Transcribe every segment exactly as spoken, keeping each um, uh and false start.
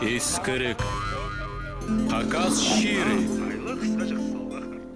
Искіріг. Хакас чирі.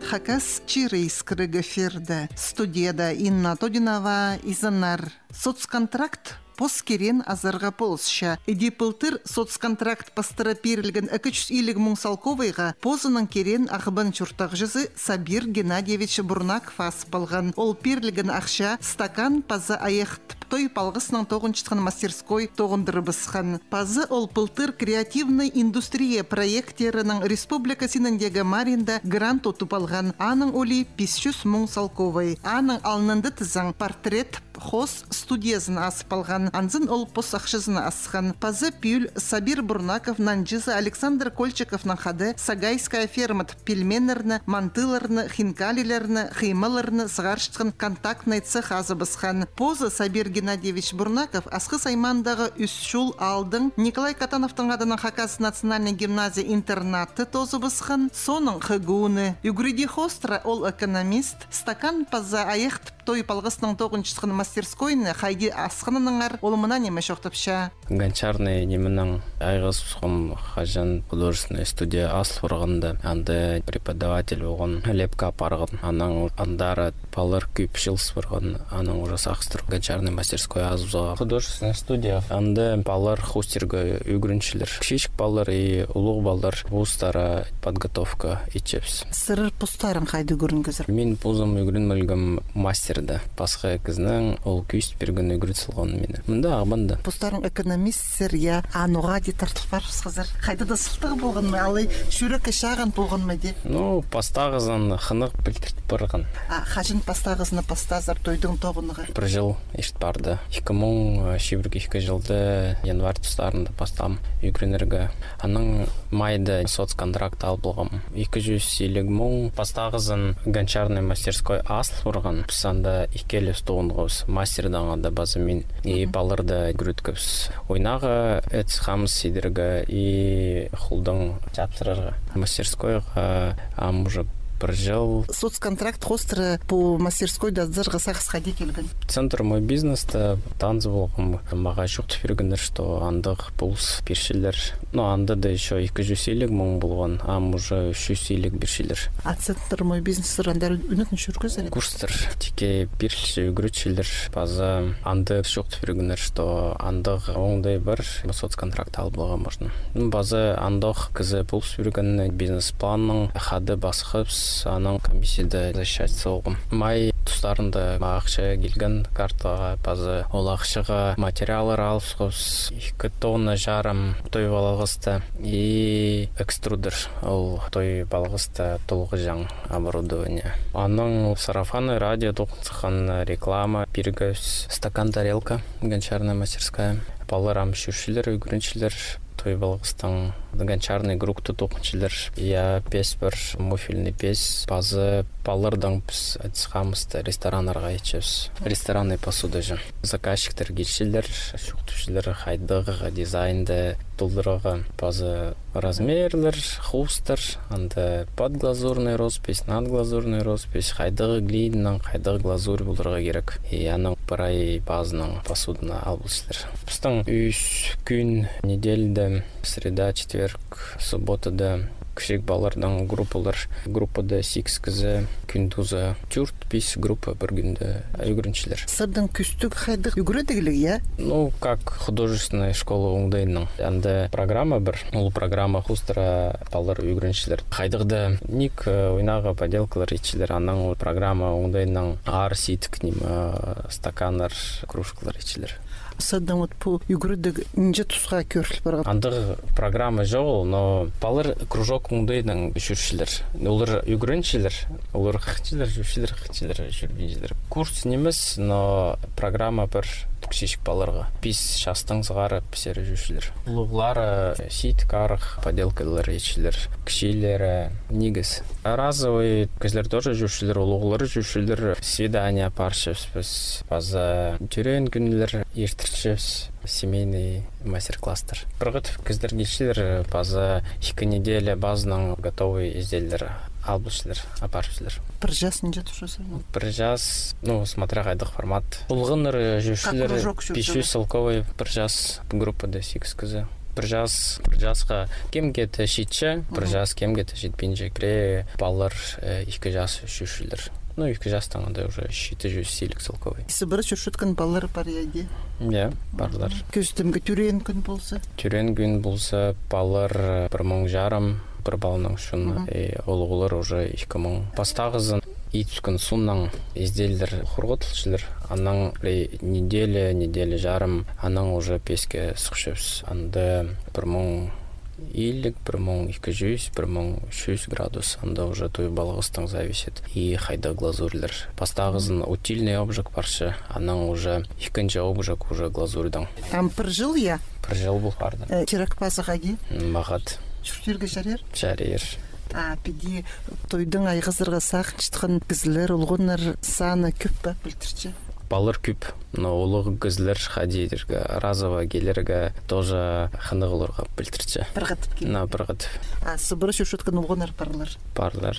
Хакас чирі искіріг эфирде. Студияда Инна Тодинова, изеннер. Соцконтракт пос киреен азарға полысча. Іди пылтыр соцконтракт пастыра пирілген ікі чӱс илиг муң салковайға позының киреен Ағбан чуртағҷызы Сабир Геннадьевич Бурнаков ас полған. Ол пирілген ахча «Стакан паза айах» той палғаснаң тоғынчатхан мастерской тоғындырыбысхан. Паза ол пылтыр «Креативный индустрия» проекттерінің республика синіндегі мариинда грант утып алған. Аның улии пис чӱс муң салковай. Аның алнында тізең портрет хоос студиязын ас полған. Анзын ол пос ахчазына асхан. Паза пӱӱл Сабир Бурнаков нанҷызы Александр Кольчиковнаң хада «Сагайская ферма» пельменнерні, мантыларны, хинкалилерні, хыймаларны сығарчатхан контактный цех азыбысхан. Позы Сабир Геннадьевич Бурнаков Асхыс аймаандағы Ӱс Чул аалдаң Николай Катановтың адынаң Хакас национальный гимназия-интернатты тоозыбысхан, соонаң ХГУ-ны. Ӱгредии хоостыра ол экономист, «Стакан паза айах» той палғаснаң тоғынчатхан мастерскойны хайди асханынаңар ол мына ниме чоохтапча. Гончарный нименең айғазыбысхам, хаҷан художественная студия азыл парғанда, анда преподаватель полған, лепка апарған. Анаң андар палалар кӧп чыылыс парған, анаң уже сағыстыр гончарный мастерской азыбызарға. Художественная студия, анда палалар хоостирға ӱгренчелер. Кічіҷек палалар и улуғ палалар, постары подготовка итчебіс. Сірер постарың хайда ӱгренгезер? Мин позым ӱгреніп алғам мастерді. Пасха кізінің ол кӧзіт пирген, ӱгрет салған мині. Мында, Ағбанда. Постарың экономистсер, я, а ноға дее тартыл парыбысхазар? Хайда даа сылтағ полған ма, алай чӱрекке чағын полған ма дее? Ну, пастағызын хынығ пілдірт парған. А хаҷан пастағызын пастаазар тойдың тоғынарға? Пір чыл ирт парды. Ікі муң чибіргі ікі чылда январь тустарында пастаам ӱгренерге. Анаң майда соцконтракт алып алғам. Ікі чӱс илиг муң. Пастағызын гончарный мастерской азыл парған. Піс анда ікӧлең тоғынғабыс. Мастердең анда паза мин. И палаларды ӱгреткебіс ойнарға, ит-хамыс идерге и холнаң чапсырарға. Мастерскойға ам уже пір чыл. Соцконтракт хоостыра пу мастерскойда азарға сағыс хайди килген? Центр «Мой бизнес»та таныс полғам. Мағаа чоохтап пиргеннер, что андағ полыс пирчелер. Но анда даа ещё ікі чӱс илиг муң полған, ам уже ӱс чӱс илиг пирчелер. А центр «Мой бизнес» сірер андар ӱнетін чӧргезер? Курстар тикке пирілче, ӱгретчелер, паза анда чоохтап пиргеннер, что андағ оңдай пар, соцконтракт алып аларға можно. Паза андағ кізі полыс пирген, бизнес-планнаң хада пасхабыс, анаң комиссияда защищать салғам. Май тустарында ахча килген картаға, паза ол ахчаға материаллар алыбысхабыс. Ікі тонна чарым той палғасты и экструдер, ол той палғасты толғаҷаң оборудование. Анаң сарафанный радио тоғын сыххан, реклама пиргебіс. Стакан, тарелка, гончарная мастерская. Палалар ам чӧрчелер, ӱгренчелер. Той палғастаң гончарный кругты тоғынчалар. Я, пес пар, муфельный пес. Паза палалардаң піс ит-хамысты рестораннарға итчебіс. Ресторанный посуда чи. Заказчиктер килчелер, чоохтапчалар, хайдағ дизайнды толдырарға. Паза размерлер, хоостар, анда подглазурный роспись, надглазурный роспись, хайдағ глинанаң хайдағ глазурь поларға кирек. И анаң пір ай пазынаң посуданы алыбысчалар. Пістің ӱс кӱн неделяда: среда, четверг, субботада кічіг палалардаң группалар. Группада сигіс кізі, кӱн тооза тӧрт-пис группа пір кӱнде ӱгренчелер. Сірернің кӱстіг хайдағ ӱгредігліг, я? Ну, как художественная школа оңдайынаң. Анда программа пар, ол программа хоостыра палалар ӱгренчелер. Хайдағ даа ниик, э, ойнарға, поделкалар итчелер, анаң ол программа оңдайынаң аар сидік ниме, э, стаканнар, кружкалар итчелер. Сірернің вот пу ӱгредіг нинҷе тусха кӧріл парған? Андағ программа чоғыл, но палалар кружок оңдайынаң чӧрчелер. Олар ӱгренчелер, олар хынчалар, чӧрчелер, хынчалар, чӧрбинчелер. Курс нимес, но программа пар кічіг палаларға. Пис частаң сығара пісер чӧрчелер. Улуғлары сидік арах поделкалар итчелер. Кічіглері ниик. Разовый кізілер тоже чӧрчелер, улуғлар чӧрчелер. Свидание апарчабыс піс, паза тӧреен кӱннер иртірчебіс, семейный мастер-класстар. Пір хати кізілер килчелер, паза ікі неделя пазынаң готовый изделиелер алыбысчалар, апарыбысчалар. Пір час нинҷе тура? Пір час, ну, смотря хайдағ формат. Улуғлар чӧрчелер, пис чӱс салковай пір час, группада сигіс кізі. Пір час, пір часха кемге-де читче, пір час кемге-де читпинче. Пірее палалар, э, ікі час чӧрчелер. Ну, ікі частаң анда уже читі чӱс илиг салковай. Сыбыра чӧрчеткен палалар пар, я, иди? Я, парлар. Кӧзідімге, тӧреен кӱн полза? Тӧреен кӱн полза, палалар, э, пір муң чарым, пір паланың чоны, э, улуғлар уже ікі муң. Пастағызын ит піскен соонаң изделілер хорғадылчалар. Анаң пірее неделя, неделя чарым, анаң уже песке сыхчабыс. Анда пір муң илиг, пір муң ікі чӱс, пір муң ӱс чӱс градус. Анда уже той палғастаң зависит. И хайда глазурьлар. Пастағызын утильный обжиг парча, анаң уже ікінҷі обжиг уже глазурьдаң. Ам пір чыл, я? Пір чыл пол парды. Э, чирек пазығ, иди? Мағат. Чуртирға чарир? Чарир. А піди тойдаң айғазарға сағынчатхан кізілер, олғаннар саны кӧп пе, пілдірче? Палалар кӧп, но улуғ кізілер хайди идерге, разово килерге тоже хынығ оларға, пілдірче. Пір хатап килер. На, пір хатап. А сыбыра чӧрчеткен олғаннар парлар? Парлар.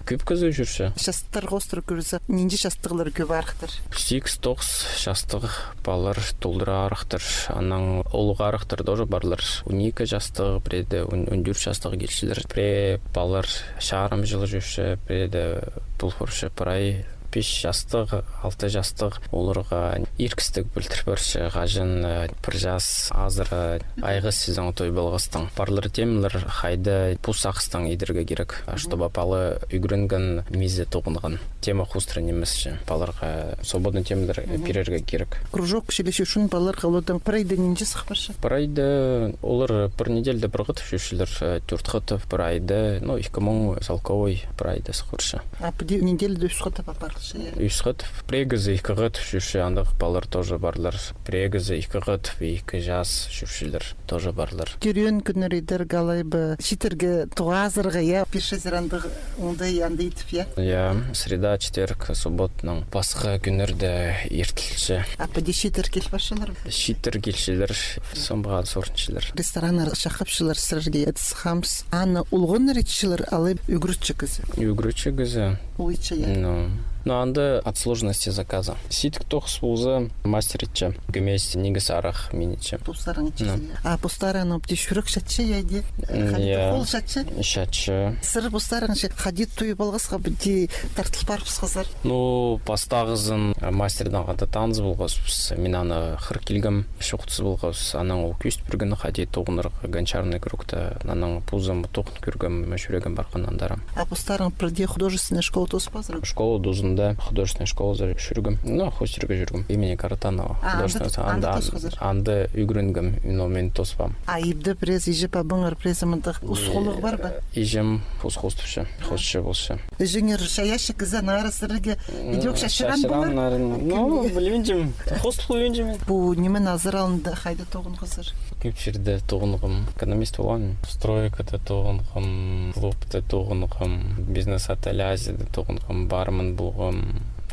Кӧп кізі чӧрче. Частар хоостыра кӧрзе, нинҷе частығлар кӧп арахтар? Сигіс-тоғыс частығ палалар толдыра арахтар. Анаң улуғ арахтар тоже парлар. Он ікі частығ, пірееде он, он тӧрт частығ килчелер. Пірее палалар чарым чыл чӧрче, пірееде пол парча, прай пис частығ, алты частығ. Оларға иркістіг пілдір парча, хаҷан, э, пір час азыра айғас чазаң той палғастаң. Парлар темалар, хайда пу сағыстаң идерге кирек, а чтобы пала ӱгренген, мизе тоғынған. Тема хоостыра нимес че. Палаларға свободный темалар, э, пирерге кирек. Кружок чіли чӧрчең палаларға, олардаң пір айда нинҷе сых парча? Пір айда олар пір неделяда пір хатап чӧрчелер, э, тӧрт хатап пір айда, ну, ікі муң салковай пір айда сых парча. А піди неделяда ӱс хатап апарылча, я? Ӱс хатап, піреезі ікі хатап чӧрче, андағ палалар тоже парлар. Піреезі ікі хатап, ікі час чӧрчелер, тоже парлар. Тӧреен кӱннер идерге алай ба, чииттерге тоғазарға, я, пирчезер андағ, оңдай, андағ итіп, я? Я, среда, четверг, субботаның пасха кӱннерде иртілче. А піди чииттер кил парчалар ба? Чииттер килчелер, сомбаған сорынчалар. Рестораннар чахапчалар сірерге ит-хамыс. Аны олғаннар итчелер алай ӱгретчі кізі? Ӱгретчі кізі. Ол итче, я? Ну. Но анда от сложности заказа. Сидік тоғыс полза, мастер итче. Кӧмес нигі сарах мин итчем. Постарың итче. Ну. А постарың піди чӱрек чатча, я, иди? Хайди, я, хол чатча? Чатча. Сірер постарың че хайди той палғасха піди тартыл парыбысхазар? Ну, пастағызын, э, мастернең хада таныс полғабыс. Мин аны хығыр килгем, чоохтас полғабыс. Анаң ол кӧзіт пирген, хайди тоғынарға гончарный кругта. Анаң позым тоғын кӧргем, чӱрегім парған андар. А постарың пірдее художественная школа тоос пазар? Школа тузында художественная школазар чӧргем. Ну, хоостирға чӧргем. Имени Каратанова. А, художественная анда, анда, анда тоосхазар? Анда ӱгренгем, но мин тоспаам. А ибде пірее іҷе-пабаңар, пірее мындағ ус холлығ пар ба? Іҷем ус хоостапча, хоосчы полча. Іҷеңер чайаачы кізі, нары сірерге идӧк чачырған полар? Ну, пілбинчем. Хоостап пілбинчем мин. Пу ниме, азар алнында хайда тоғынғазар? Кӧп чирде тоғынғам. Экономист полғам. Стройкада тоғынғам, клубта тоғынғам, бизнес-отель Азияда тоғынғам, бармен полғам,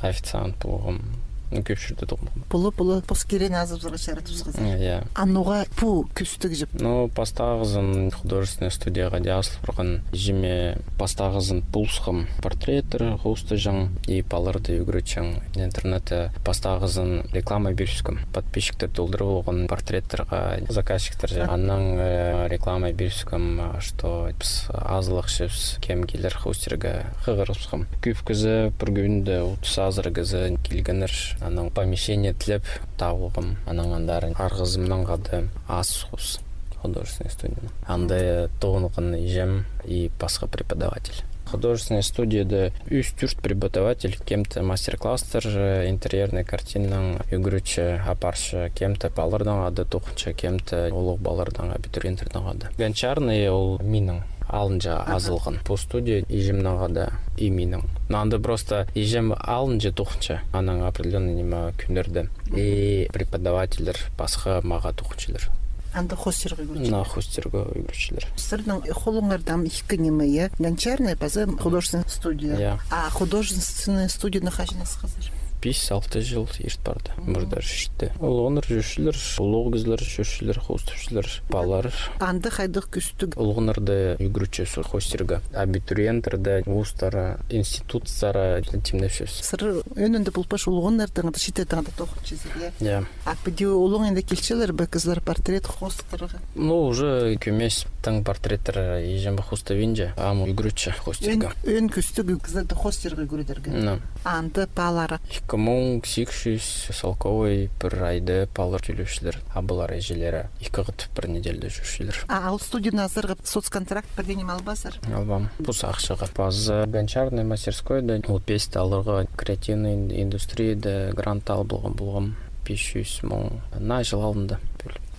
официант полғам. Ну, кӧп чирде тоғынғам. Пулы-пулы пос кирек азыбызарға чаратыбысхазар. Э, я. А ноға пу кӧстіг чіп? Ну, пастағызын художественная студияға даа азыл парған. Іҷеме пастағызын полысхам, портреттер хоостаҷаң и палаларды ӱгретчең. Интернетте пастағызын реклама пирібіскем. Подписчиктер толдыра полған портреттерге, заказчиктер же. Анаң, э, реклама пирібіскем, что піс азылахчабыс, кем килер хоостирға, хығырыбысхам. Кӧп кізі, пір кӱнде отыс азыра кізі килгеннер. Анаң помещение тілеп таап алғам. Анаң андар арғызымнаң хада азыбысхабыс художественный студияны. Анда тоғынған іҷем и пасха преподаватель. Художественный студияда ӱс-тӧрт преподаватель, кем-то мастер-класстар, э, интерьерный картинанаң ӱгретче, апарча, кем-то палаларнаң хада тоғынча, кем-то улуғ палаларнаң, абитуриенттернең хада. Гончарный ол минің алынҷа азылған. Пу студия іҷемнең хада и минің. Но анда просто іҷем алынҷа тоғынча, анаң определённый ниме кӱннерде. И преподавательлер пасха мағаа тоғынчалар. Анда хоостирға ӱгретчелер. На, хоостирға ӱгретчелер. Сірернің холыңарда ам ікі ниме, я? Гончарный паза художественный студия. Я. А художественный студияны хаҷан асхазар? пис-алты чыл ирт парды. Может, даже читі. Олғаннар чӧрчелер, улуғ кізілер чӧрчелер, хоостапчалар, палалар. Анда хайдағ кӱстіг? Олғаннарны ӱгретче хоостирға. Абитуриенттерні, вузтары, институттары тимнепчебіс. Сірер ӧӧнінде полбаан олғаннарның, чииттернің тоғынчазар, я? Я. А піди олаңай килчелер бе кізілер портрет хоостирға? Ну, уже кӧмес тың портреттер іҷем хоостабинча, ам ӱгретче хоостирға. Ӧӧн, ӧӧн кӱстіг кізілерні хоостирға ӱгредерге. Ну. Анда палалар? Ікі муң сигіс чӱс салковай пір айда палалар тӧлепчелер, а палалар іҷелері ікі хати пір неделяда чӧрчелер. А ол студияны азарға соцконтракт пірдеңе албаазар? Албаам. Пос ахчаға. Паза гончарный мастерскойда ол песті аларға креативный ин-, индустрияда грант алып алған полғам. Пис чӱс муң. Наа чыл алнында.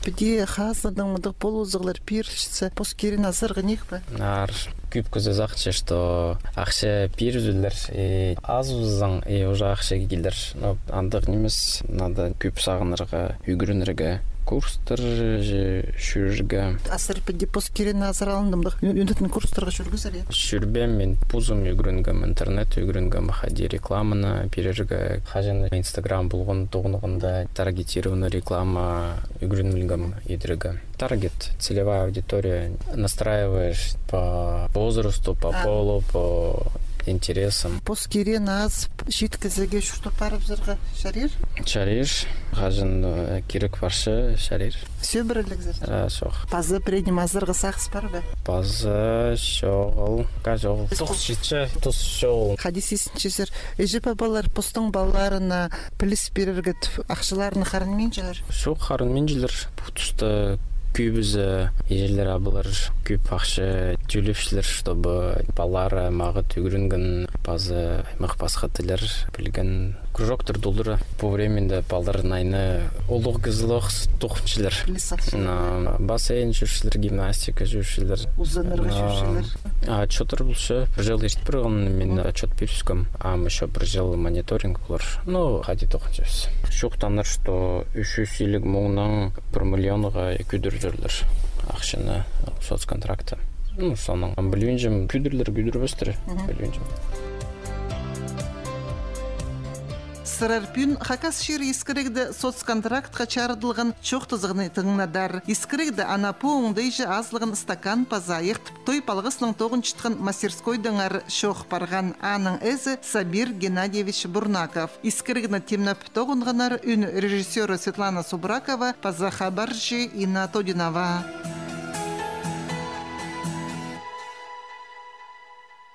Піди хазынаң мындағ полызығлар пирілче, пос кирегін азарға ниик пе? Аар, кӧп кізі сағынча, что ахча пирібізерлер, и азыбызаң, и уже ахча килер. Но андағ нимес, надо кӧп сағынарға, ӱгренерге, курстар, же, чӧрерге. А сірер піди пос кирегін азар алнында мындағ ӱн-, ӱнетін курстарға чӧргезер, я? Чӧрбеем, мин позым ӱгренгем, интернет ӱгренгем, хайди рекламаны пирерге, хаҷан Инстаграм полған тоғынғанда таргетированный реклама ӱгренгем идерге. Таргет, целевая аудитория, настраиваешь по возрасту, по полу, по интересам. Пос кирегін азып, чиит кізіге чуртап парыбызарға чарир? Чарир, хаҷан, э, кирек парча, чарир. Сӧбірелігзер? Э, чох. Паза пірдеңе азарға сағыс пар ба? Паза чоғыл, ка чоғыл. Тус читче, тус чоғыл. Хайди сизінчезер, іҷе-пабалар постың палаларына піліс пирерге тіп, ахчаларына харынминчалар? Чох, харынминчалар. Пу туста кӧбізі іҷелер, аблар кӧп ахча тӧлепчелер, чтобы палалары мағат ӱгренген, паза аймах пасха тіллер пілген. Кружоктар толдыра. Пу времяда палалар найны улуғ кізілер тоғынчалар. Піліс алчалар. На, бассейн чӧрчелер, гимнастика чӧрчелер. Узанарға чӧрчелер. А, отчёттар полча, пір чыл ирт парған, мин отчёт пирібіскем, ам ещё пір чыл мониторинг полар. Ну, хайди тоғынчабыс. Чоохтанар, что ӱс чӱс илиг муңнаң пір миллионға кӧдірерлер ахчаны соцконтрактта. Ну, соның, ам пілбинчем, кӧдірерлер, кӧдірбестер, пілбинчем. Сірер пӱӱн Хакас чирі Искірігде соцконтрактха чарыдылған чоохтазығны тыңнадар. Искірігде ана пу оңдайҷа азылған стакан паза айах тіп той палғаснаң тоғынчатхан мастерскойдаңар чоох парған. Аның ээзі Сабир Геннадьевич Бурнаков. Искірігні тимнеп тоғынғаннар ӱн режиссёры Светлана Субракова паза хабарҷы Инна Тодинова.